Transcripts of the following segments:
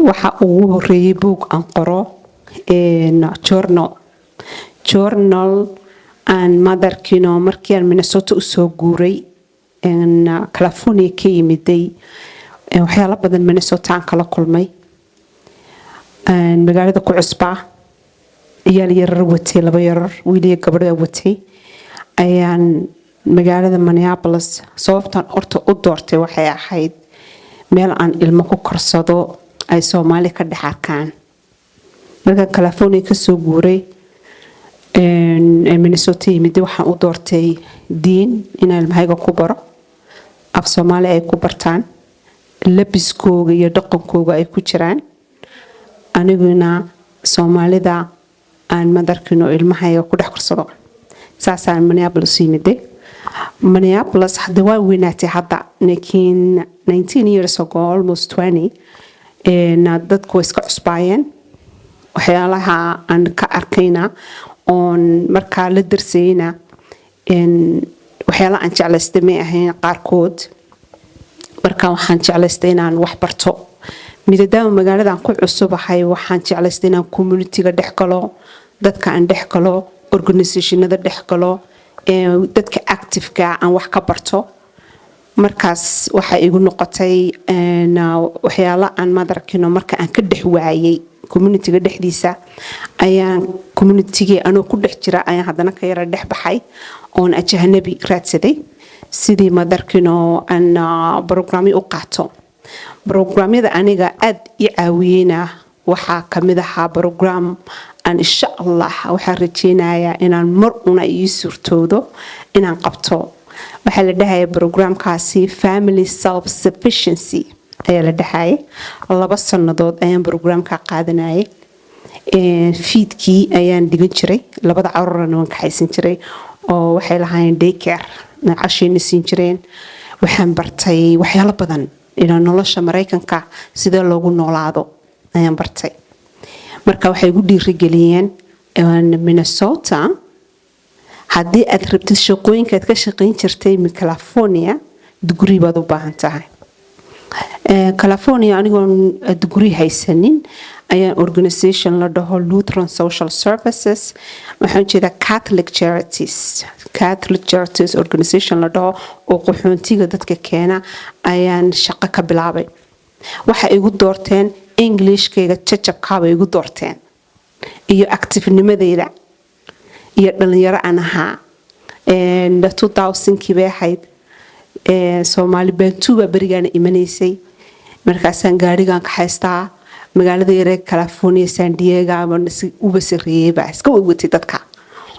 Waxa ugu horeeyay buug aan qoro, journal aan madarkino markii aan Minnesota usoo guuray, California ka yimiday. Waxyaalo badan Minnesota aan kala kulmay, magaalada ku cusbaa, ciyaal yarar watay, laba yarar, wiil iyo gabadh watay ayaan magaalada Minneapolis. Sababtaan horta u doortay waxay ahayd meel aan ilmo ku korsado, ay Soomaali ka dhex arkaan. Markaan California kasoo guuray, Minnesota yimid, waxaan u doortay diin inaan ilmahayga ku baro, af Soomaali ay ku bartaan, labiskooga iyo dhaqankooga ay ku jiraan, aniguna Soomaalida aan madarkino ilmahayga ku dhex korsado. Saasaan Minneapolis yimiday. Minneapolis hadda waa weynaatay hadda, laakiin 19 years ago, almost 20, dadku way iska cusbaayeen. Waxyaalaha aan ka arkayna oon markaa la darsayna, waxyaalaha aan jeclaystay may ahayn qaarkood. Marka waxaan jeclaystay inaan wax barto. Midadaama magaaladan ku cusubahay, waxaan jeclaystay inaan communityga dhex galo, dadka aan dhex galo, organisationada dhex galo, dadka activeka aan wax ka barto. Markaas waxaa igu noqotay waxyaalo aan madarkino marka aan ka dhex waayay communityga dhexdiisa. Ayaan communitygii anoo ku dhex jira ayaan haddana ka yara dhex baxay oon ajahnabi raadsaday, sidii madarkino aan programyo u qaato. Programyada aniga aada i caawiyeyna waxaa kamid ahaa program aan, insha Allah, waxaan rajeynayaa inaan mar una ii suurtoodo inaan qabto. Waxaa la dhahaya programkaasi Family Self Sufficiency ayaa la dhahaya. 2 sannadood ayaan programka qaadanayay. Fiidkii ayaan dhigan jiray, labada caruurana waan kaxaysan jiray oo waxay lahaayeen daycare, cashayna siin jireen. Waxaan bartay waxyaalo badan, inaa nolosha Maraykanka sidee loogu noolaado ayaan bartay. Marka waxay igu dhiirigeliyeen, Minnesota haddii aad rabtid shaqooyinka aad ka shaqayn jirtay California, degree baad u baahan tahay. California anigoon degree haysanin ayaan organisation la dhaho Lutheran Social Services, waxaan ujeedaa Catholic Charities, Catholic Charities organization la dhaho oo qaxoontiga dadka keena ayaan shaqo ka bilaabay. Waxay igu doorteen Englishkayga jajabkaabay igu doorteen iyo activenimadeyda iyo dhalinyaro aan ahaa. 2000kii bay ahayd. Soomaali Bantuuba berigaana imanaysay. Markaasaan gaarigan ka haystaa magaalada yaree California, San Diego, uba sareeyeyba iska wawatay dadka.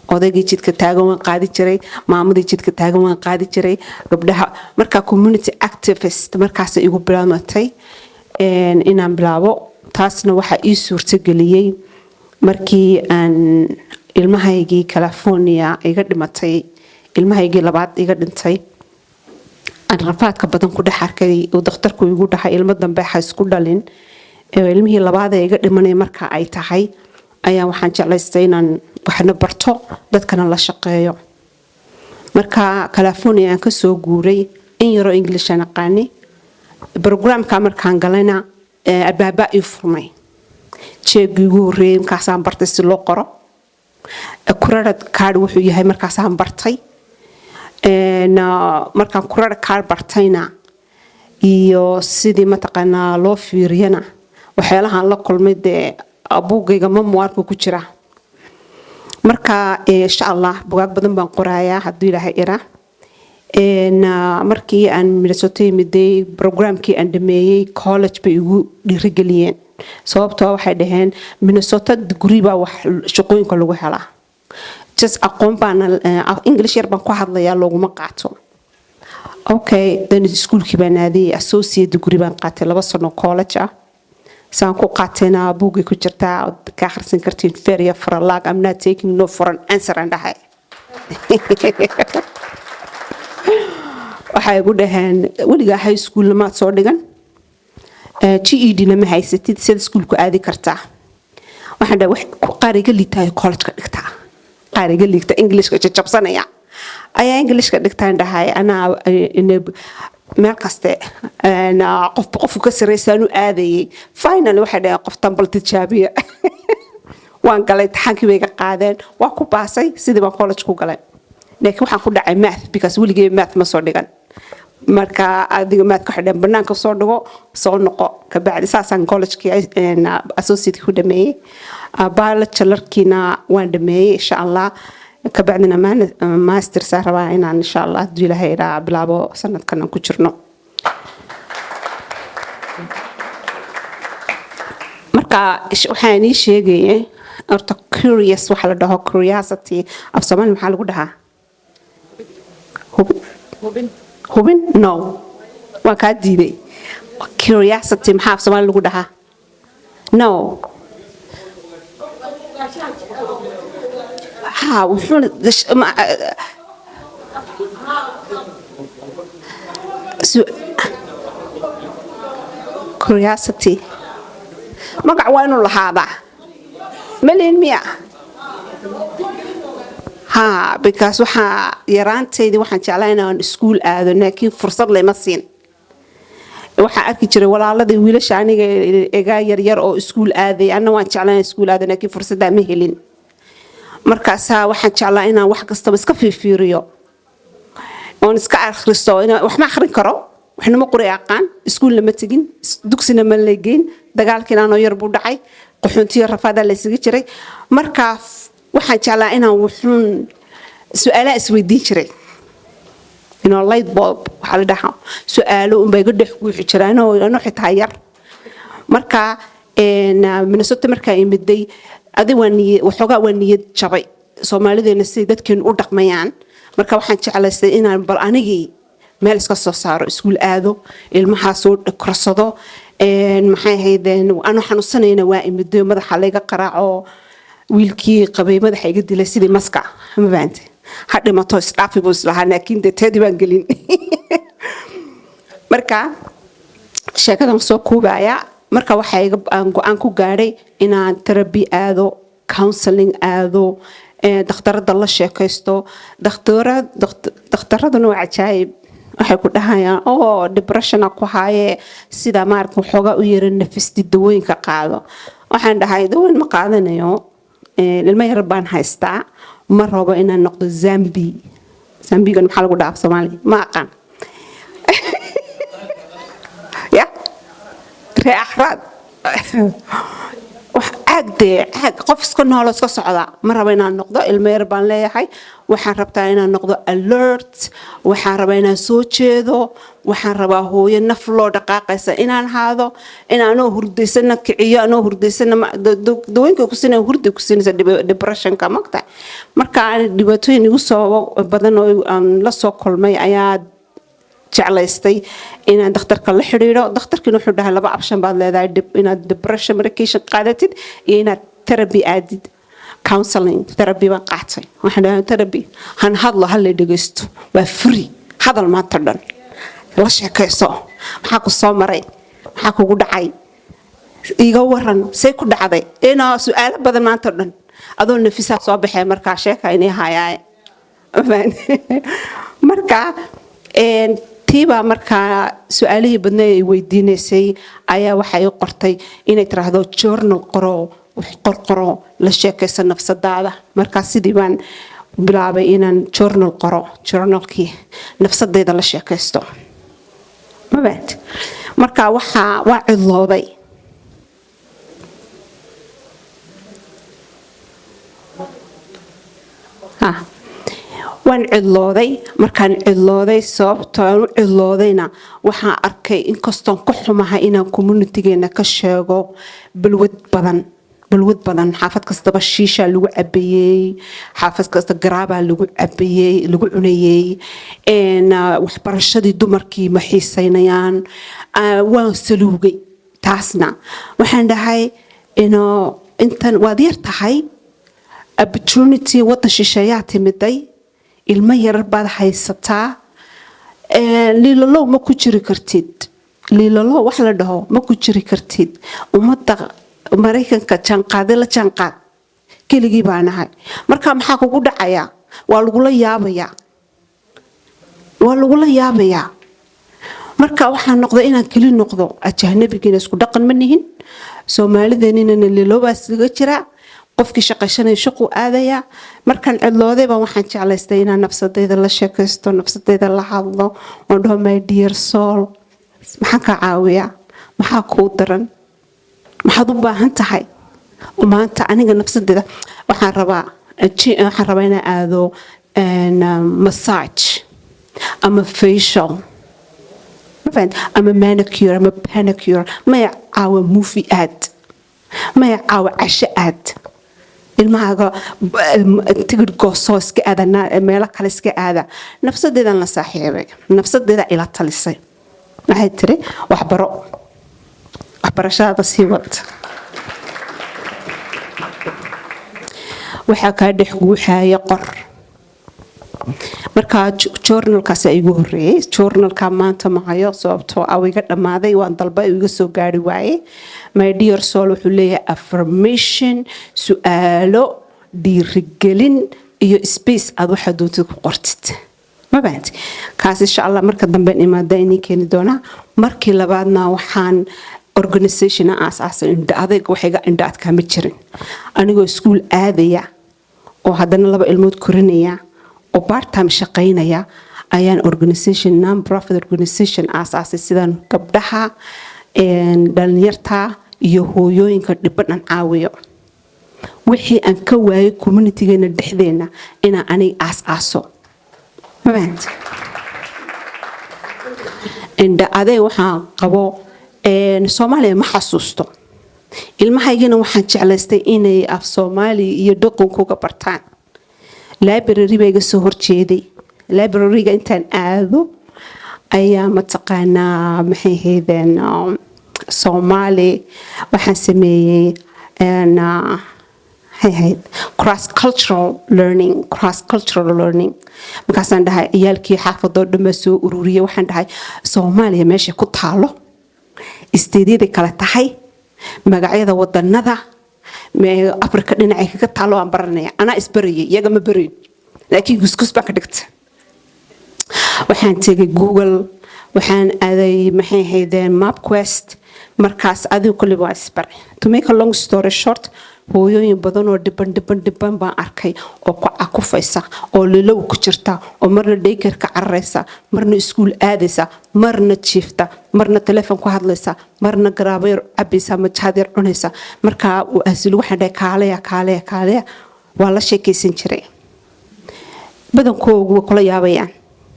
Odaygii jidka taagan waan qaadi jiray, maamadii jidka taagan waan qaadi jiray, gabdhaha. Marka community activist markaas igu bilaamatay inaan bilaabo. Taasna waxaa ii suurtageliyey markii aan ilmahaygii California iga dhimatay, ilmahaygii labaad iga dhintay, aan rafaadka badan ku dhex arkay uu dakhtarku igu dhahay, "Ilmo dambe ha isku dhalin." Ilmihii labaad ee iga dhimanaya marka ay tahay ayaa waxaan jeclaystay inaan waxna barto, dadkana la shaqeeyo. Marka California aan kasoo guuray, in yaroo English aan aqaani. Programka markaan galayna, albaabaa ii furmay. Jeegii ugu horreeyay markaasaan bartay si loo qoro. Credit card wuxuu yahay markaasaan bartay. Markaan credit card bartayna iyo sidii mataqaanaa loo fiiriyana, waxyaalahaan la kulmay dee buugayga memoirka ku jira. Marka insha Allah bugaag badan baan qorayaa hadduu Ilaahay ira. Markii aan Minnesota yimiday, programkii aan dhameeyey, college bay igu dhiirigeliyeen, sababtoo waxay dhaheen, "Minnesota degree baa wax shaqooyinka lagu helaa, just aqoon baana English yar baan ku hadlayaa looguma qaato." Okay, then iskuulkii baan aadayay, associate degree baan qaatay, 2 sano college ah saan ku qaatayna buugay ku jirtaa ood ka akhrisan kartiin. Feria faralaag, "I'm not taking no for an answer," aan dhahay. Waxay igu dhaheen, "Weligaa high school lamaad soo dhigan, GED na ma haysatid, sida iskuulku aadi kartaa?" Waxaan dhahay, "Wax qaar iga liitayo college-ka dhigtaa, qaar iga liigta, Englishka jajabsanaya ayaa Englishka dhigtaan," dhahay. Anaa Meel kaste qofba qofku ka sarreysaan u aadayay. Finally waxay dhaheen, "Qoftan bal tijaabiya." Waan galay, imtixaankii bay iga qaadeen, waa ku baasay, sidii baan college ku galay. Laakiin waxaan ku dhacay math, because weligay math ma soo dhigan. Marka adiga math ka xidhan, banaanka soo dhigo, soo noqo. Kabacdi saasaan collegekii associate ku dhameeyey, bachelorkiina waan dhameeyey, insha Allah. Kabacdina masters aan rabaa inaan, insha Allah, hadduu Ilaahay idhaa, bilaabo sanadkan aan ku jirno. Marka waxaan ii sheegayay horta curious waxa la dhaho, curiosity af Soomaali maxaa lagu dhahaa? Hubin? Hubin? No, waan kaa diiday. Curiosity maxaa af Soomaali lagu dhahaa? No, ha wuxuuna curiosity magac waa inuu lahaadaa malin miya? Ha, because waxaa yaraantaydii waxaan jeclaa inaan iskuul aado, laakiin fursad lama siin. Waxaan arki jiray walaaladii wiilasha aniga iga yaryar oo iskuul aaday. Anna waan jeclaa inaan iskuul aado, laakiin fursaddaa ma helin. Markaasaa waxaan jeclaa inaan wax kastaba iska fiifiiriyo oon iska akhristo. Wax ma akhrin karo, waxna ma qori aqaan, iskuulna ma tegin, dugsina ma legeyn. Dagaalkiina anoo yar buu dhacay, qaxoontiyo rafaadaa la isaga jiray. Markaa waxaan jeclaa inaan wuxuun su-aalaha isweydiin jiray, inoo light bulb waxaa la dhahaa, su-aalo unbaa iga dhex guuxi jira anoo xitaa yar. Marka Minnesota markaa imiday, adi waa niy waxoogaa waa niyad jabay Soomaalideena siday dadkeenu u dhaqmayaan. Marka waxaan jeclaystay inaan bal anigii meel iska soo saaro, iskuul aado, ilmahaa soo korsado. Maxay ahaydeen, anoo xanuunsanayna waa imiday, madaxa layga qaraaco, wiilkii qabay madaxa iga dilay sidii maska. Ma fahamtay? Ha dhimato, isdhaafi buu islahaa, laakiin dee teedii baan gelin. Marka sheekadan soo kuubaya. Marka waxaa iga aan go-aan ku gaadhay inaan therapy aado, counseling aado, dhakhtarada la sheekaysto. Dhakhtaraduna waa cajaayib. Waxay ku dhahayaan, "Oo depressiona ku haaye, sida maarata waxoogaa u yara nafisti, dawooyinka qaado." Waxaan dhahay, "Dawooyin ma qaadanayo. Ilmo yar baan haystaa, ma rabo inaan noqdo zombie." Zombiegan maxaa lagu dhahaa af Soomaali? Ma aqaan. Ya ree akhraad wax caag dee, caag qof iska noolo iska socda ma rabo inaan noqdo. Ilmo yar baan leeyahay. Waxaan rabtaa inaan noqdo alert, waxaan rabaa inaan soo jeedo, waxaan rabaa hooyo naf loo dhaqaaqaysa inaan haado, in anoo hurdaysana kiciyo, anoo hurdaysana dawooyinka ku siinaya, hurda ku siinaysa depressionka magta. Marka dhibaatooyin igu soo badan oo aan la soo kulmay ayaa jeclaystay inaan dhakhtarka la xidhiidho. Dhakhtarkiina wuxuu dhahay, "Laba option baad leedahay: inaad depression medication qaadatid iyo inaad therapy aadid, counseling." Therapy baan qaatay. Waxaan dhahay, "Therapy han hadlo, ha la dhegeysto, waa free." Hadal maanta dhan la sheekayso, maxaa ku soo maray, maxaa kugu dhacay, iga waran, say ku dhacday, inaa su-aalo badan maanta dhan adoo nafisaa soo baxee. Markaa sheeka inay hayaaye. Marka tiibaa markaa su-aalihii badnay ay weydiinaysay ayaa waxay i qortay inay tiraahdo, "Journal qoro, wax qorqoro, la sheekayso nafsadaada." Markaa sidii baan bilaabay inaan journal qoro, journalkii nafsadayda la sheekaysto mabaad. Marka waxaa waa cidlooday. Ha, waan cidlooday. Markaan cidlooday, sababto aan u cidloodayna waxaan arkay, inkastoon ka xumahay inaan communitygeena ka sheego, balwad badan, balwad badan. Xaafad kastaba shiishaa lagu cabayey, xaafad kasta garaabaa lagu cabayey, lagu cunayey. Waxbarashadii dumarkii ma xiisaynayaan. Waan saluugay taasna. Waxaan dhahay, inoo intan waad yar tahay, opportunity waddan shisheeyaa timiday, ilmo yarar baad haysataa, liilalow ma ku jiri kartid, liilalow wax la dhaho ma ku jiri kartid. Ummadda Maraykanka jaanqaade, la jaanqaad. Keligii baa nahay. Marka maxaa kugu dhacayaa? Waa lagula yaabayaa, waa lagula yaabayaa. Marka waxaan noqday inaan keli noqdo. Ajahnabigiina isku dhaqan ma nihin, Soomaalideenina liloobaas laga jiraa. Qofkii shaqaysanaya shaquu aadayaa. Markaan cidlooday baan waxaan jeclaystay inaan nafsadayda la sheekaysto, nafsadayda la hadlo, oon dhaho, "My dear soul, maxaan kaa caawiyaa? Maxaa kuu daran? Maxaad u baahan tahay maanta?" Aniga nafsadayda waxaan rabaa inaan aado massage ama facial ama manicure ama pedicure. Maya, caawa movie aad. Maya, caawa casho aad. Ilmahaaga tigidh goosoo iska aada, meelo kale iska aada. Nafsadeedan la saaxiibay, nafsadeeda ila talisay. Waxay tiri, "Waxbaro, waxbarashadaada sii wad. Waxaa kaa dhex guuxaaya qor." Markaa journalkaas igu horeeyey. Journalka maanta ma hayo, sababtoo ah iga dhammaaday. Waan dalba, iga soo gaari waaye. My dear soul wuxuu leeyahay affirmation, su-aalo, dhiirigelin iyo space aad waxaa doontid ku qortid. Ma fahanti? Kaas insha Allah marka dambe imaada inii keeni doonaa. Markii labaadna waxaan organisation aasaasay. Indha adayg waxayga indha adkaa ma jirin. Anigoo iskuul aadaya oo haddana laba ilmood korinaya oo part-time shaqaynaya ayaan organisation, non profit organisation aasaasay, sidaan gabdhaha dhalinyarta iyo hooyooyinka dhiban aan caawiyo. Wixii aan ka waayay communitygeena dhexdeena inaan aniga aas-aaso. Ma fahanti? Indha adeeg waxaan qabo Soomaaliya ma xasuusto. Ilmahaygina waxaan jeclaystay inay af Soomaaliya iyo dhaqankuga bartaan. Library baa iga soo horjeeday. Libraryga intaan aado ayaa, mataqaanaa, maxay ahaydeen, Soomaali waxaan sameeyey, maxay ahayd, cross cultural learning. Cross cultural learning. Markaasaan dhahay, ciyaalkii xaafadoo dhan baa soo ururiyay. Waxaan dhahay, Soomaaliya meeshay ku taalo, isteedyada kale tahay, magacyada wadanada Afrika dhinacay kaga taalo waan baranaya. Anaa isbarayay, iyaga ma barayn, laakiin gusgus baan ka dhigta. Waxaan tegay Google, waxaan aaday, maxay ahaydeen, MapQuest. Markaas adigu kulli waa isbaray. To make a long story short, hooyooyin badan oo dhiban, dhiban, dhiban baan arkay, oo ku cakufaysa, oo lilow ku jirta, oo marna daycare ka cararaysa, marna iskuul aadaysa, marna jiifta, marna telefoon ku hadlaysa, marna garaabo yar cabaysa, majaad yar cunaysa. Markaa asilu waxaan dhahay, "Kaaleya, kaaleya, kaaleya." Waa la sheekaysan jiray. Badankoogu way kula yaabayaan.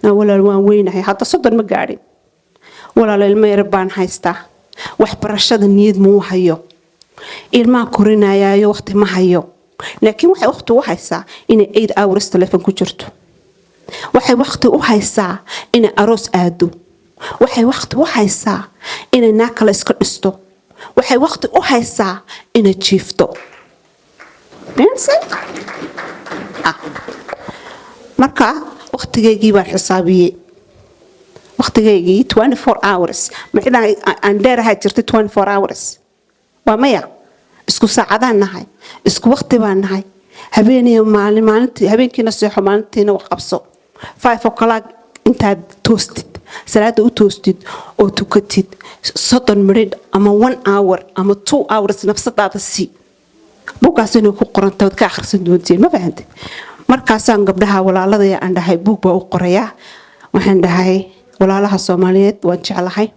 "Walaal, waan weynahay hadda, 30 ma gaadhin. Walaal, ilmo yar baan haystaa. Waxbarashada niyad muu hayo, ilmaha korinayaayo waqti ma hayo." Laakiin waxay waqti u haysaa inay 8 hours telefon ku jirto. Waxay waqti u haysaa inay aroos aado. Waxay waqti u haysaa inay naag kale iska dhisto. Waxay waqti u haysaa inay jiifto. Ah. Marka waqtigaygii baan xisaabiyey, waqtigaygii 24 hours. Maxidaan aan dheerahaa jirtay 24 hours? Waa maya. Isku saacadaan nahay, isku waqti baan nahay, habeeniyo maalin. Maalintii habeenkiina seexo, maalintiina wax qabso. 5 o'clock intaad toostid, salaada u toostid oo tukatid, 30 minute ama one hour ama 2 hours nafsadaada sii. Buuggaas inay ku qoranta waad ka akhrisan doontiin. Ma fahantay? Markaasaan gabdhaha walaaladaya aan dhahay, buug baa u qorayaa. Waxaan dhahay, "Walaalaha Soomaaliyeed waan jeclahay.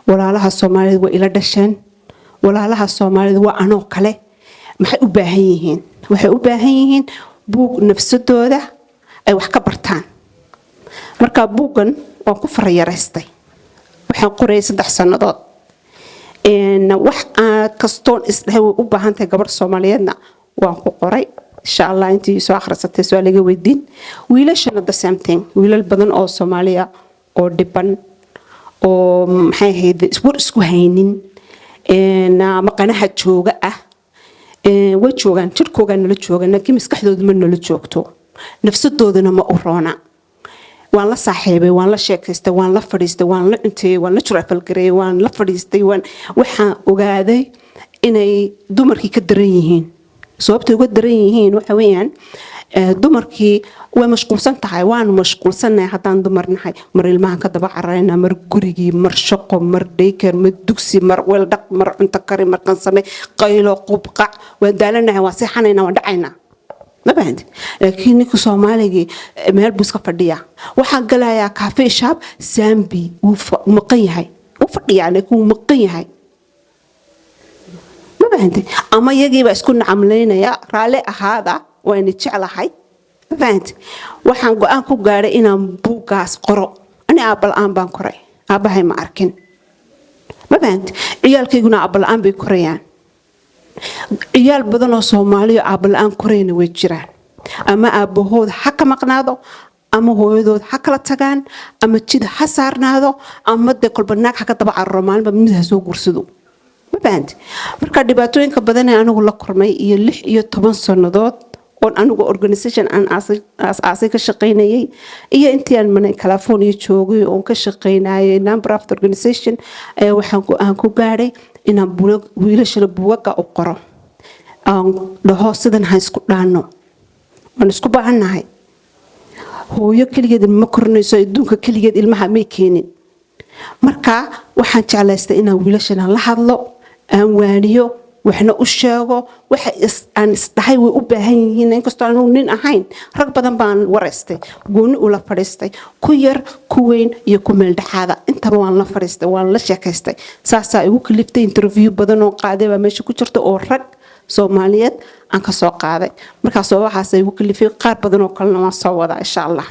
Walaalaha Soomaaliyeed waa ila dhasheen. Walaalaha Soomaaliyeed waa anoo kale. Maxay u baahan yihiin? Waxay u baahan yihiin buug nafsadooda ay wax ka bartaan." Marka buuggan waan ku farayaraystay. Waxaan qorayay 3 sannadood. Wax kastoon isdhahay way u baahan tahay gabadh Soomaaliyeedna waan ku qoray. Insha Allah intii soo akhrisatay su-aal iga weydiin. Wiilashana the same thing. Wiilal badan oo Soomaaliya oo dhiban oo, maxay ahayd, war isku haynin, maqanaha jooga ah, way joogaan. Jirkoogaa nala joogaan, laakiin maskaxdooda ma nala joogto, nafsadoodana ma u roona. Waan la saaxiibay, waan la sheekaystay, waan la fadhiistay, waan la cunteeyey, waan la jurafalgareeyey, waan la fadhiistay. Waan waxaan ogaaday inay dumarkii ka daran yihiin. Sababtay uga daran yihiin waxa weeyaan Dumarkii way mashquulsan tahay, waanu mashquulsannahay haddaan dumar nahay. Mar ilmahan ka daba cararayna, mar gurigii, mar shaqo, mar daycare, mar dugsi, mar weel dhaq, mar cunto kari, mar qansame, qaylo, qubqac. Waan daalanahay, waan seexanaynaa, waan dhacaynaa, ma fahanti? Laakiin ninka Soomaaligii meel buu iska fadhiyaa. Waxaa galayaa coffee shop, sambi wuu maqan yahay, wuu fadhiyaa, laakiin wuu maqan yahay, ma fahanti? Ama iyagiibaa isku nacamlaynaya. Raalli ahaada, waana jeclahay, ma fahanti? Waxaan go-aan ku gaadhay inaan buuggaas qoro. Ani aabba la-aan baan koray, aabbahay ma arkin, ma fahanti? Ciyaalkayguna aabba la-aan bay korayaan. Ciyaal badan oo Soomaaliya aabba la-aan korayna way jiraan. Ama aabbahood ha ka maqnaado, ama hooyadood ha kala tagaan, ama jid ha saarnaado, ama dee kolba naag ha ka daba cararo, maalinba mid ha soo guursado, ma fahanti? Marka dhibaatooyinka badan ee anigu la kormay iyo 16 sannadood oon anigu organisation aan aas-aasay ka shaqaynayay, iyo intii aan mana California joogay oon ka shaqaynayay non-profit organization, ayaa waxaan go-aan ku gaadhay inaan wiilashana buugaga u qoro, aan dhaho sidan ha isku dhaano, waan isku baahannahay. Hooyo keligeed ma korinayso adduunka, keligeed ilmaha may keenin. Marka waxaan jeclaystay inaan wiilashana la hadlo, aan waaniyo, waxna u sheego waxa aan isdhahay way u baahan yihiin. Inkastoo anugu nin ahayn, rag badan baan waraystay, gooni ula fadhiistay, ku yar, ku weyn iyo ku meel dhexaada intaba waan la fadhiistay, waan la sheekaystay. Saasaa igu kaliftay. Interview badan oo qaaday baa meesha ku jirta oo rag Soomaaliyeed aan ka soo qaaday. Markaasoo waxaasa igu kalifay. Qaar badan oo kalena waan soo wadaa, insha Allah.